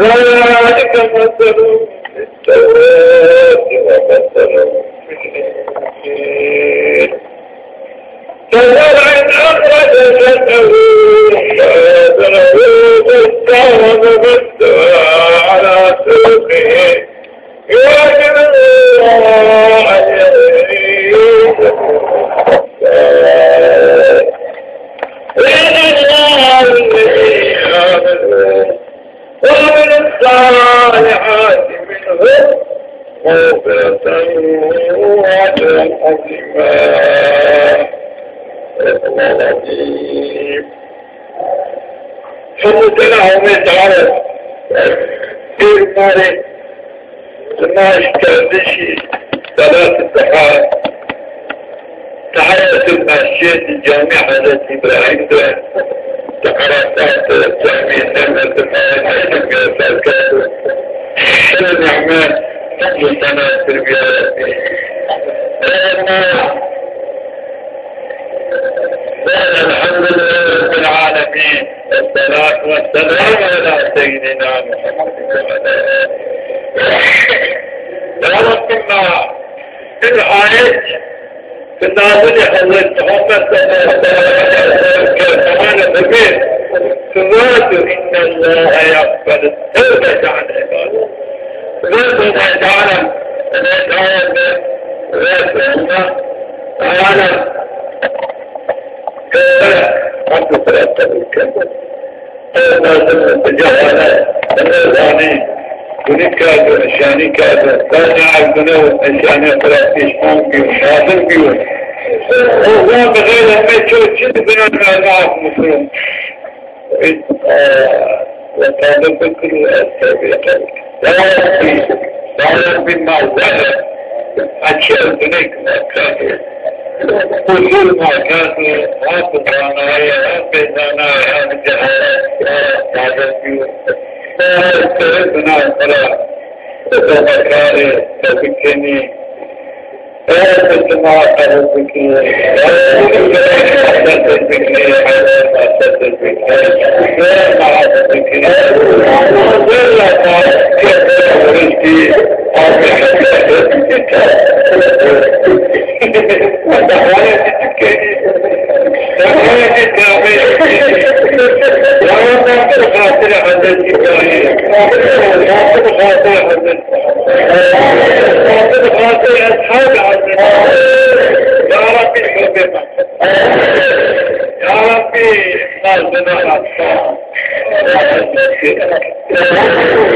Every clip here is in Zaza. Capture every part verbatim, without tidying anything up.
ذلك مثلهم في التوراة ومثلهم في الإنجيل كزرع أخرج شطأه فآزره فاستغلظ فاستوى على سوقه يعجب الزراع ليغيظ بهم الكفار. وعد الله الذين آمنوا وعملوا الصالحات منهم مغفرة وأجرا عظيما. صدق الله العظيم. Hemdû sena Homê Teala. Pêr ma rê nişt kerdişî salat duha, tehiyatul mescid, Camî Hezretî Îbrahîm de, di Erefat de, Camî Nemir de, Mevlid de, Mevlid de, Sena nîmet, hemdû sena sir bîya Rebbî. Elhamdülillah Rabbil alemin. Esselatu wesselamu ala seyyidina Muhammed ve ala alihi. Ya Rabbim, ma bir ayet bi nazilî Hazreti Muhammed sallallahu aleyhi ve sellem ke temane bibî, tu vatu innallaha yaqbalu tevbete an ibadih. Vatu Allahu Teala, Allahu Teala, Allahu Teala, Teala, Teala, Teala, Lazim bi cehale, bi nêzanî, gunî kerdo, eşyanî kerdo. Lazim ev gune û eşyanî xira pêşman bîyo, şadir bîyo. O zaman bi xeyr heme ço çi di bina name af muslim. Ve tabi fikir ve tabi. Ya Rabbi, ya Rabbi, ma zehre, açı gunê ma kerdo. Qusur ma kerdo, ha bi zanayê, ha bêzanayê, ha bi cehalet, ya Rab, tabi bîyo. Ya Rab, sere bina xira, bi zemekarê, bi bikenî. Ya Rab, bi ma qebul bikî. Ya Rab, bi ma qebul bikî. Ya Rab, bi ma qebul bikî. Ya Rab, bi ma qebul bikî. Ya Rabbi, ma zina hata.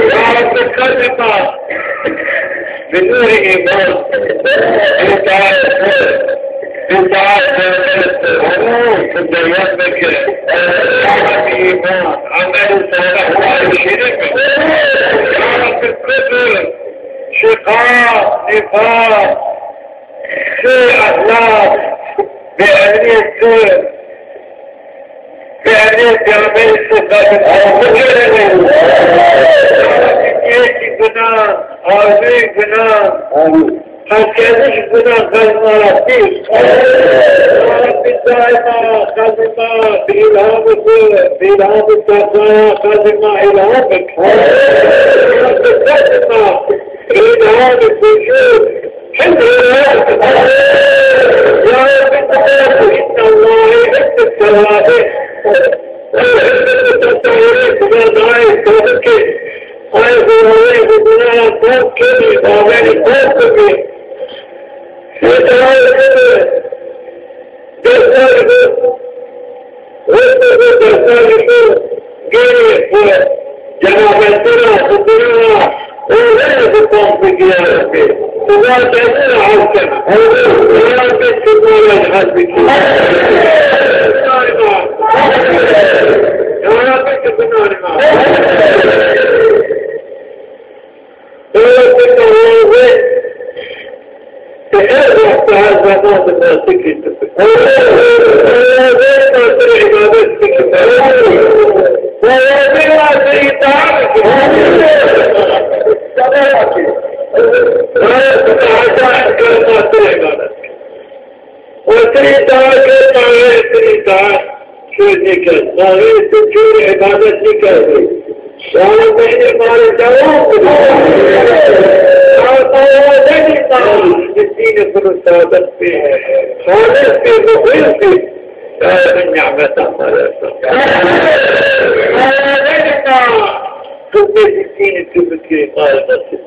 Ya Rabbi, qelbê ma bi nûrê îman, bi taet, bi taet, bi deryab bike. Ya Rabbi, îman, emelê salih, ma rê şîrin bike. Ya Rabbi, kufr, şiqaq, nîfaq, su, exlaq, bêemnîyê tu, Peyamberê, peyamberê to qedim. Niyetî gunan, arzuyî gunan, qestkerdişî gunan qelbê ma ra pîs. Ya Rabbî daîma qelbê ma bi îlhamê xo, bi îlhamê teqwaya qelbê ma îlham bik. Ya Rabbî qelbê ma bi îlhamê fucûr, Ya Rabbi, inna Allahe yuhibbut tewwabin ve yuhibbul mutatahhirin. Xuda daye tewbe ke, ay Xuda, ay Xuda, tewbe ke, tewbe ke. Xuda daye tewbe. Dersler bu. Wexto xo dersarî xo gêrê xo cenabetî ra, xo bira ra, o reye xo tam bikî ya Rebbî. Xo va derdî ra hes kena. Ya Rebbî, xo ma ra hes bikî. Ya Rebbî, xo binarî ma. Her wexte, her zaman de ma zikir bikin. Her wexte ma to rê îbadet bikin. Wazê ma Tirî daha ke tawê tirî daha çöz nêkerd. Tawê tu çöz îbadet nêkerdî. Şahı beyni mali devam bidî. Şahı beyni mali dînî bunu sadık bi. Halis bi, muhlis bi. Şahı bin nîmetan mali. Şahı beyni mali. Tu bêzî dînî tu bikirî, ma ez nêzî.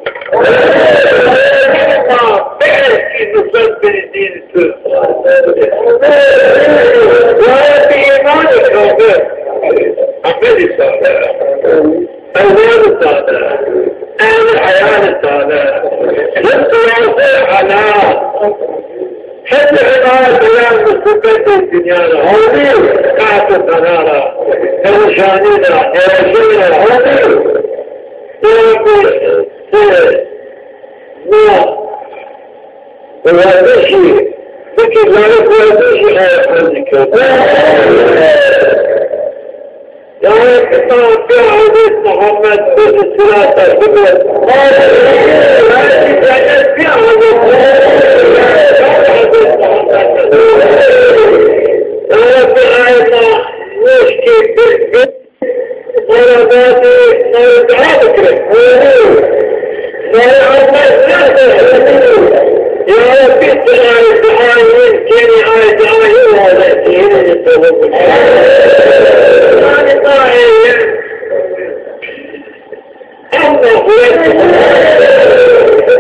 Ma bêzî nufret bêzî dînî tu. Wayetî îmanî kamil. Emelî salih. Ewlad salih. Ehl eyal salih. Rizq wasi helal. Hep hemaya beyan musibetê dinya ra, hawlî qehto fena ra, perîşanî ra, nêrejî ra, hawlî. Ya Rebbî, ti ma werdişî bikî, layîq werdişî aye qebul kerd. Ya Rebbî, ma bi Hezret Muhammed, bi sirata, bi cennet, bi Hezret Muhammed. Ya Rebbî, ay ma nuşkî bir, bir beraberdi, ma dua bikirin. Nayê Ahmet nerede? Ya Rebbî, tu ay, tu ay, kenî ay, tu ay, o ay, tu ay, tu ay. Yanî, ta ey, amma huret.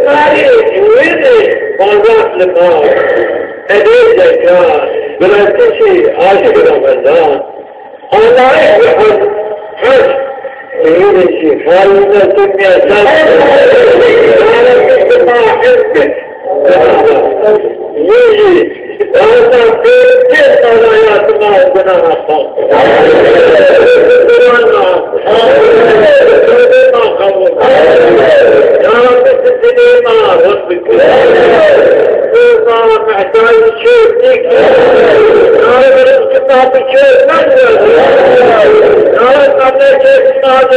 Tarî, wînî, bazar lima. Edê zeka, guretişî, aşîq Ramazan. Allah'ı hak, hak. Seyirci, haline dünyadan. Yarabbim, ma hizmet. Yürü. Oradan bir kez daha hayatıma günaha kalk. Kur'an'la. Kur'an'la kabul. Yarabbim, sizin iman, Rabbim. Kur'an'la. Muhtaç çektik. Tanrı rızkı tatlı çekmez. Tanrı tatlı çekmez.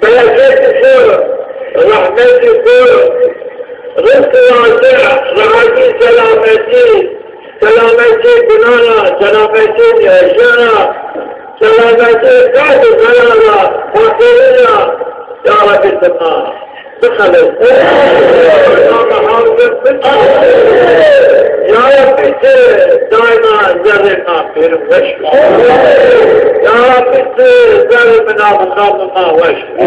Bereketi xo, rehmetî xo, rizq wase, rahatî, selametî, selametî gunan ra, selametî nêrîşan ra, selametî qehd û zelal ra, feqîrî ra, ya Rebbî, ti ma bixeles. Ya Rebbî, ti daîma zerrê ma pêrin weş bi. Ya Rebbî, ti zerrê mina bi xalqê ma weş bi.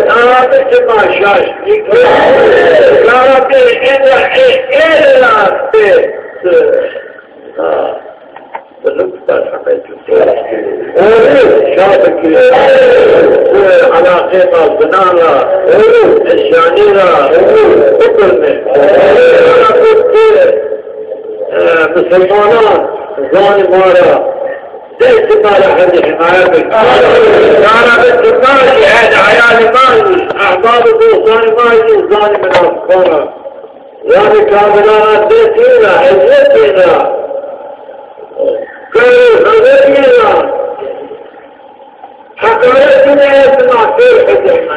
Ya Rebbî, ti ma şaş bikî. Ya Rebbî, êna ê, ê ra bê. Oğlu şahı ki, e, alaqê ma zinan ra, oğlu eşyanî ra, oğlu bikurme. Oğlu, e, musulmanan zanî ma ra, destî ma ra hemî himayet bik. Ya Rebbî, ti ma jî, ehl eyalî ma jî, ehbab û dostanî ma jî zanî munafiqan ra. Yanî kafirana dest êna, eziyet êna, qehrî, xezet êna, heqaret êna, ez ma pêr xizirme.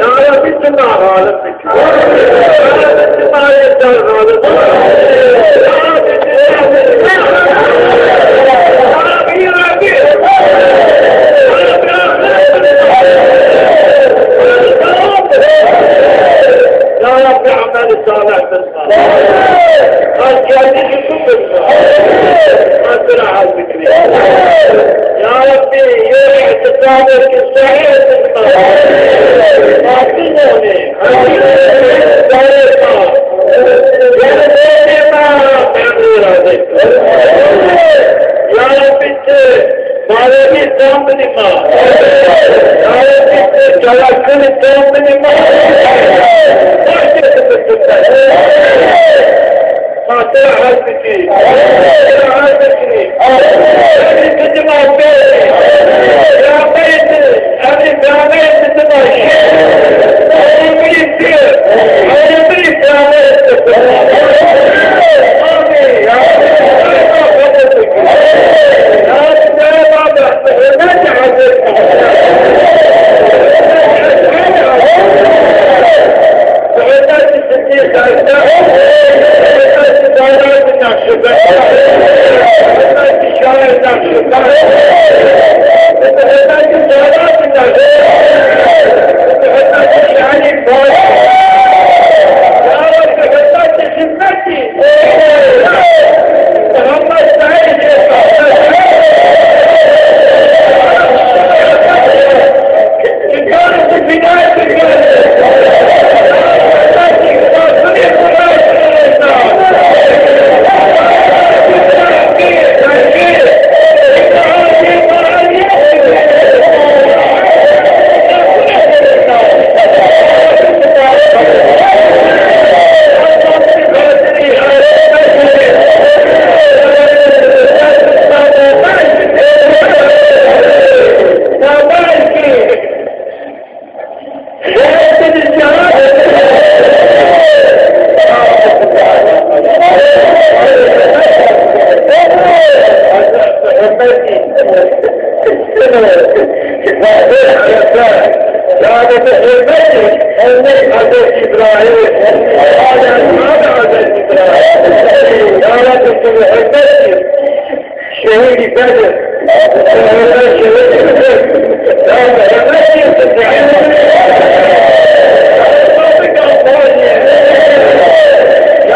Ya Rebbî, ti ma xalib bikî. Ya Rebbî, ti ma yeter xalib bikî. Ya Rebbî, ti ma yeter xalib bikî. Ya Rebbî, ya Rebbî. Ya Rebbî, amelî salih bikî. Ez kendî jî tu bikî. Ez tu ra hez bikî. Ya Rebbî, yo îtîqadê ki sehîh bikî. Ma bizonî. Yanî, derdê ma, emrê razî. Ya Rebbî, ti barewî tam bidî ma. Ya Rebbî, ti tewekkilî tam bidî ma. Başê ti bitirme. Ma ti ra hez bikî. Ti ra hez bikî. Emrî ti dima pêrî. Peyxamberî ti, emrî peyxamberî ti dima şî. Emrî pêr. Emrî peyxamberî ti. Amîn. Ya Rebbî, ya Rebbî, ya Rebbî. Ya Rebbî, ya Rebbî. Hürmetî Hazreti Muhammed. Hürmetî Hazreti Muhammed. Hürmetî Siddiq Ekber. Şehîdî Bedir. Şehîdî Bedir. Ya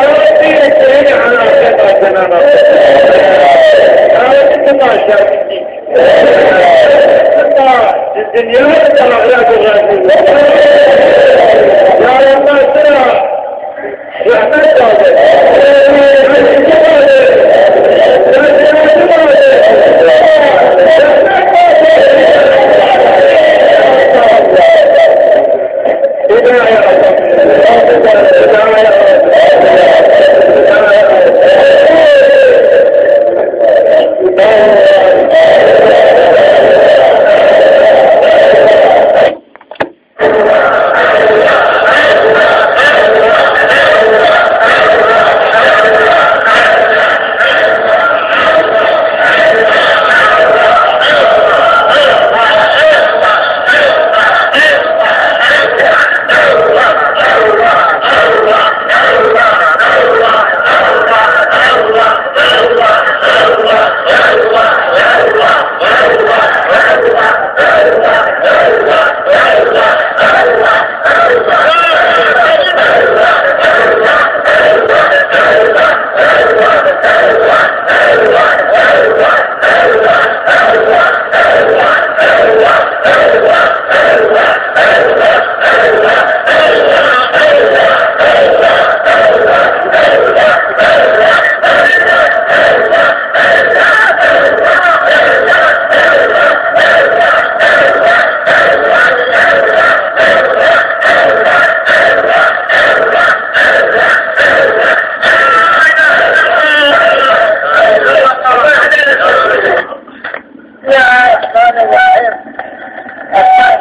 Rabbi, şehîdî Elamet. Ya Rabbi, tu ma şehîdî. Di dinya de axirete razî bo. Ya Rabbi, sira rehmet bade. Rehmet bade.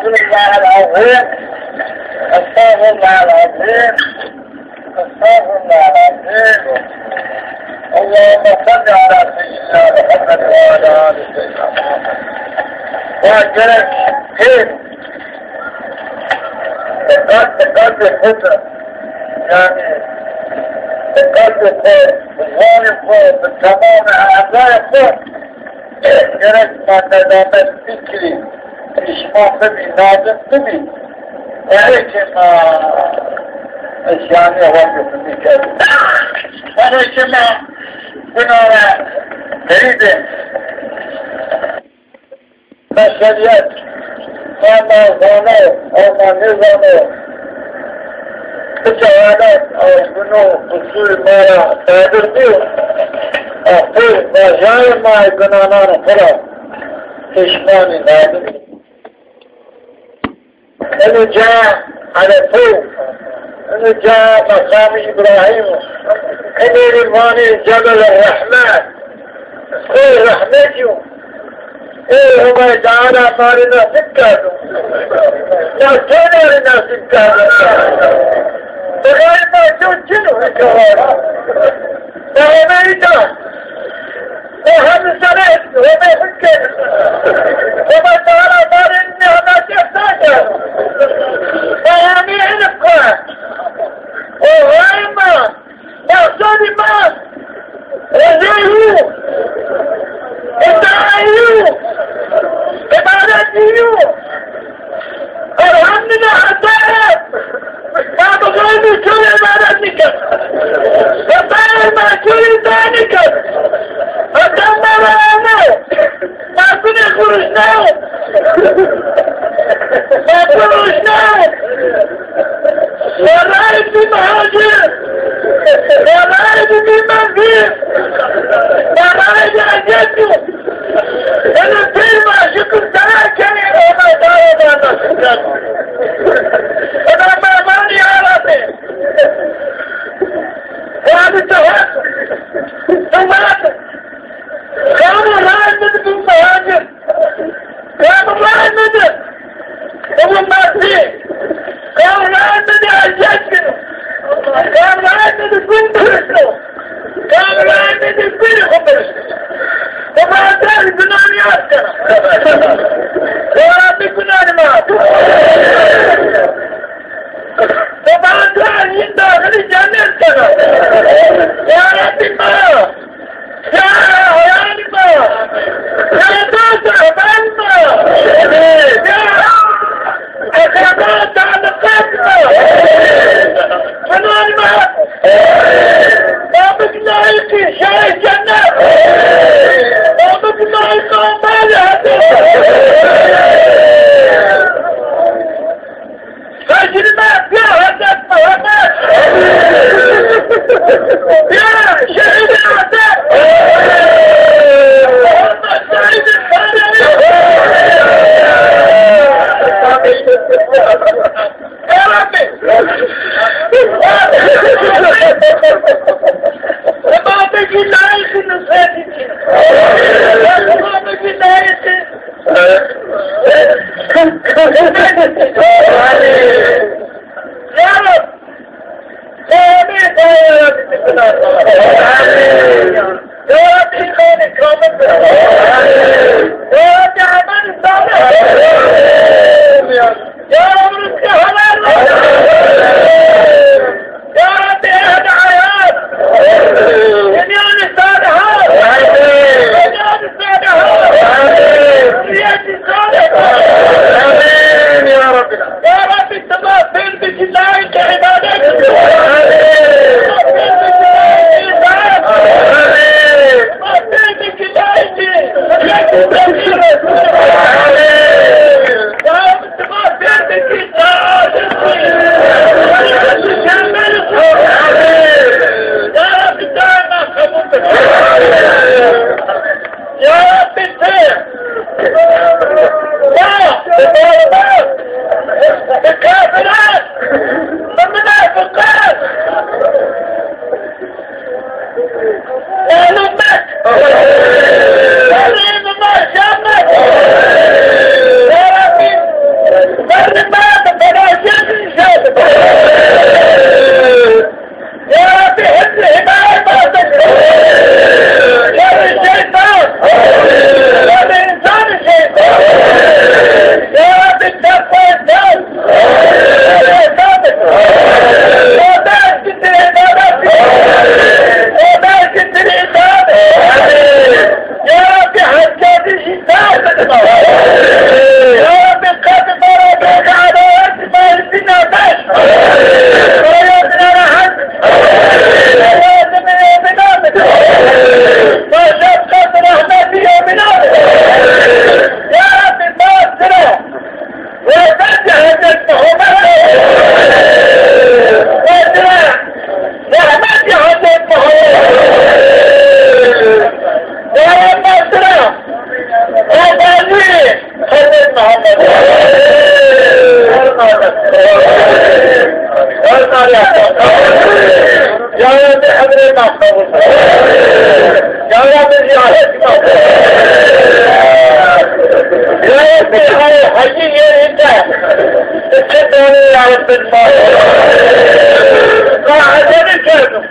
بسم الله الرحمن الرحيم. أستغفر الله العظيم. أستغفر الله العظيم. أستغفر الله العظيم. اللهم صل على سيدنا محمد وعلى آل سيدنا محمد. وأجرك خير. Dikkat, dikkat, dikkat. Yani, dikkat, dikkat. Zalım bu, bu tamam, azayı bu. Gerek ma nedamet bikirî, pişman bibî, nadim bibî. Erê ke ma îsyanî wazîfî bikerî. Erê ke ma gunana qeybê beşerîyet, ma ma zano, ew ma nêzano. Bi cehalet ew guno qusûrê ma ra sadir bîyo. Axir vajayê ma ê gunanan xwu ra pêşmanî nadim. Eno ca Erefe yo. Eno ca meqamê Îbrahîm o. Eno rê vanê Cebel Rehme. Ey rehmetî yo. Ey Homay Teala ma rê nasîb kerdo. Ma to ma rê nasîb kerdo. Bi xeyrê ma to çin o hîka war. Ma Homay îta. Ma hemî sene Homay xwu kerd. Homay Teala ma rê nîmetê sa kerdo. Ma Homay îlm ke. O Homay ma. Mexsedî ma, e, Biri xo biri. Baba, sen günahını yaz kana. Ya Rabbi, günahını yaz. Baba, sen yindağını cennet kana. Ya Rabbi, ma. Ya hayalima. Ya dost haberma. Ya akraba talukatma. Bunalma. Namık layık şah cennet. Namık layık amali hasenat. Fecrime ya Hazret Muhammed! Ya şehid-i Hazret! Muhammed şehid-i Fahri! Ya Rabbi! Muhammed billahi nusret için! Muhammed billahi Ya Rab! Amin. Ya Rabbi, imanı kamil bırak. Ya Rabbi, amelü salih. Ya Rabbi, rızkı helal. Ya Rabbi, ehli hayat. Dünyanı salihat. Dünyanı salihat. Niyeti salih. Amin ya Rabbi. Ya Rabbi, ti ma fêr bikî layîqê îbadet. Amin. Ti ma fêr bikî layîqê îbadet. Amin. Ti ma fêr bikî layîqê. Amin. Ya Rabbi, ti ma fêr bikî layîqê. Amin. Ya Rabbi, daima qebul bikî. Ya Rabbi, ti ma bi zaliman, bi kafiran, bi munafiqan, malum mek. Berrî bi ma şer mek. Ya Rabbi, berrî ma bi felaket şer. Ya Rabbi, hifz-i himayê ma bik. Şerrî şeytan. Şerrî însanî şeytan. Ya Rabbi, teqwa însan. Teqwa însan bik. Oda eşkî ti îbadet bik. Oda eşkî ti îbadet. Ya Rabbi, heskerî şî. Ya Rabbi, qelbê ma ra bêrê edawet, ma zî nêweş. Hayatına rahat. Hayatına evine. Başa qelb rahmetî evine. Ya Rabbi, ma sira. Rehmetî Hazret Muhammed. Başa rehmetî Hazret Muhammed. Dara ma sira. Qazanî Hazret Muhammed. Her ma. Her ma. Ya Rabbi, emrê ma qebul. Ya Rabbi, ziyaret ma. Ya Rabbi, ay hecî yerinde. Çi dane ya Rabbi ma. Ma eceli kerdim.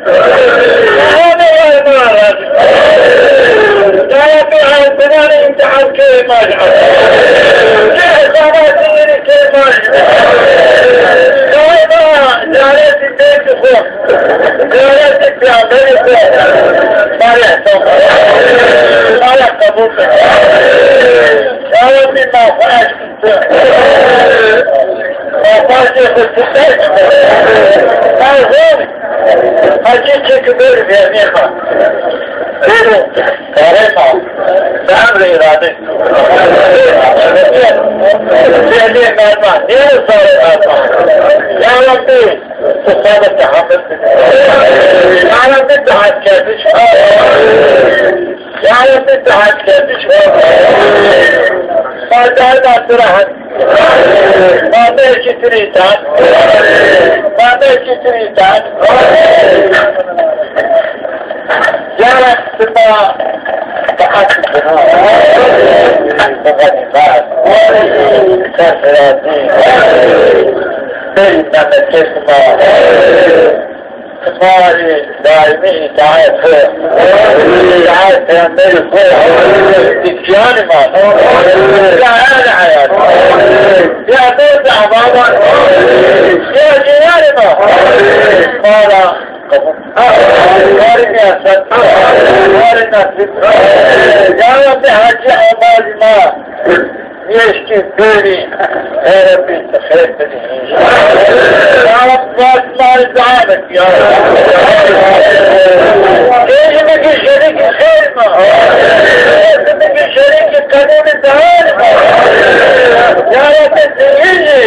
Hane ya ma razî. Ya Rabbi, ay binane imtihan ke ma. Çi hesaba sinirî ke ma. Ya ma, ziyaret Beytê xo, ziyaretê peyxamberê xo, ma rê hesab. Ma rê qebul ke. Ya Rabbî, ma xo eşq tu. Ma xo eşq tu. Ma zor. Hecî çekî bêrî vernîyê ma. Bêro, karê ma. Bi emrê îradê. Fiilê merdan. Nêro zarê merdan. Ya Rabbî, tu sabir tehamul bike. Ya Rabbî, daetkerdiş. Ya Rabbî, daetkerdiş. Ma daima tu ra hest. Ma bêrkî tu rê îtaet. Ma bêrkî tu rê îtaet. Ya Reb, tu ma taet bino. Bi xenîmet, bi serfirazî, bêrî memleket ma. Ti ma rê daîmî îtaet bi. Ya peyxamberî xo, ya ciyanê ma, ya ehlê heyat, ya dost ehbaban, ya cîranê ma. Ma ra qebul. Karê mi esed, karê nasîb. Ya Rabbî hecî amazî ma. Yeşkî bêrî, ya Rabbî, ti xeyr bidî. Ya Rabbî, ma rê dua bik, ya Rabbî. Êzî bikî şerîkî xeyr ma. Êzî bikî şerîkî qebûlî dua ma. Ya Rabbî, ti yî zî,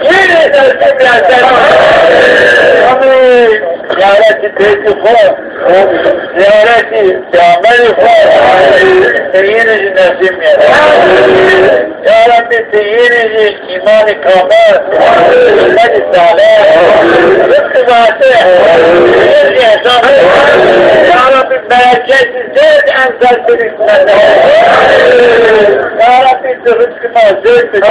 yî zî nasîb ya ser. Amîn. Zîyaretî beytî xo, zîyaretî peyxamberî xo, ti yînî zî nesîb ya. Ya Rabbî, ti yînî zî îmanî kamil, îmanî salih, rizqî wasî, rizqî hesabî. Ya Rabbî, bereketî zêd en zêd bidî. Ya Rabbî, ti rizqî ma zêd bidî.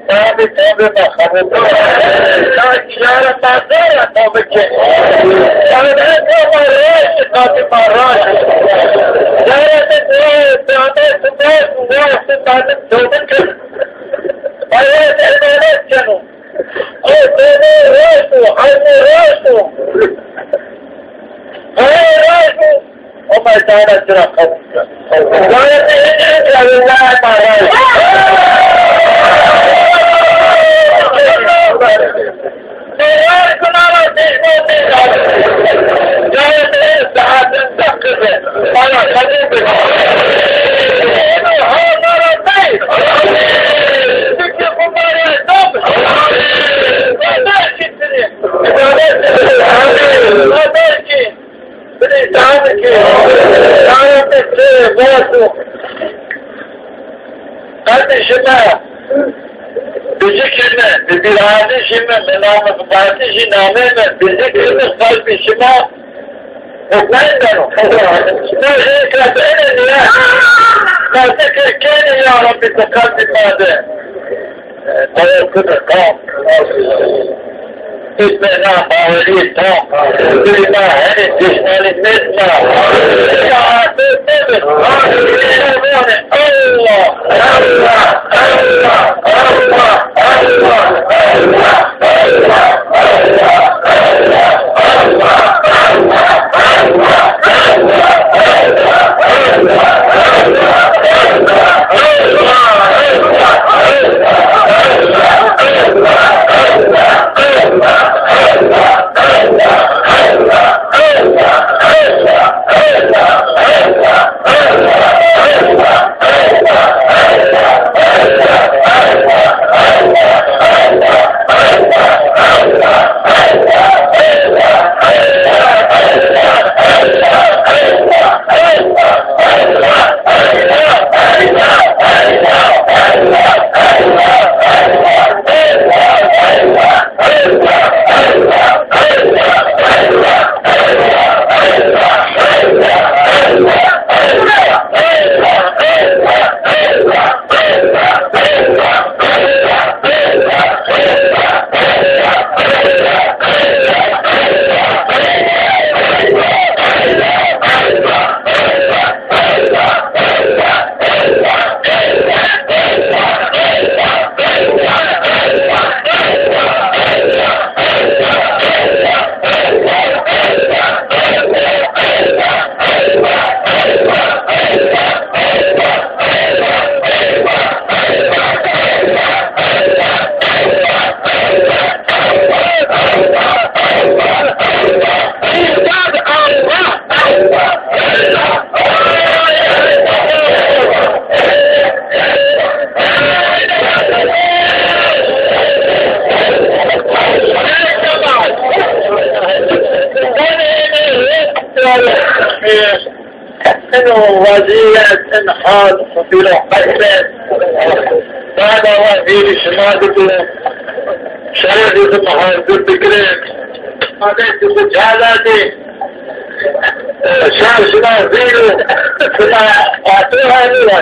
Abi, tabi ma xebûl. Ya, ya Rabbi, ma zor ya tabi ki. Ya Rabbi, ma raşt, tabi ma raşt. Ya Rabbi, tabi, tabi, tabi, tabi, tabi, tabi. Ay, ay, emanet canım. Ay, tabi raşt o, ay, raşt o. Ay, raşt o. O meydana cira qebul kerd. Gayet iyi, iyi, iyi, Allah emanet. Gayet iyi, saatinde kızı. Bana kadın bir. Hanlara değil. Çünkü bunları yapmış. Kardeş gitsin. İbadet edin. Kardeş ki. Bidî tam ki, tam ki, vasu. Qelbî şima bi zikrî mi, bi bîrazî şima, bi namê, bi batî jî namê mi, bi zikrî mi qelbî şima mutmaîn beno. Şima jê ke bênê nîye, ma zikir kenî ya Rabbî, ti qelbî ma de. Bawer kudê tam. Îsmê na bawerî tam. Dil ma henî dişmanî nêdima. Ya Rabbî, Allah, Allah, Allah, Allah, Allah. Ino vaziyet, in hal, bîro qesmet. Bada wa vîrî şima didu. Şerefî xu muhafizî bikirin. Adetî xu caladî. Şar şima vîro. Şima qatî halî wa.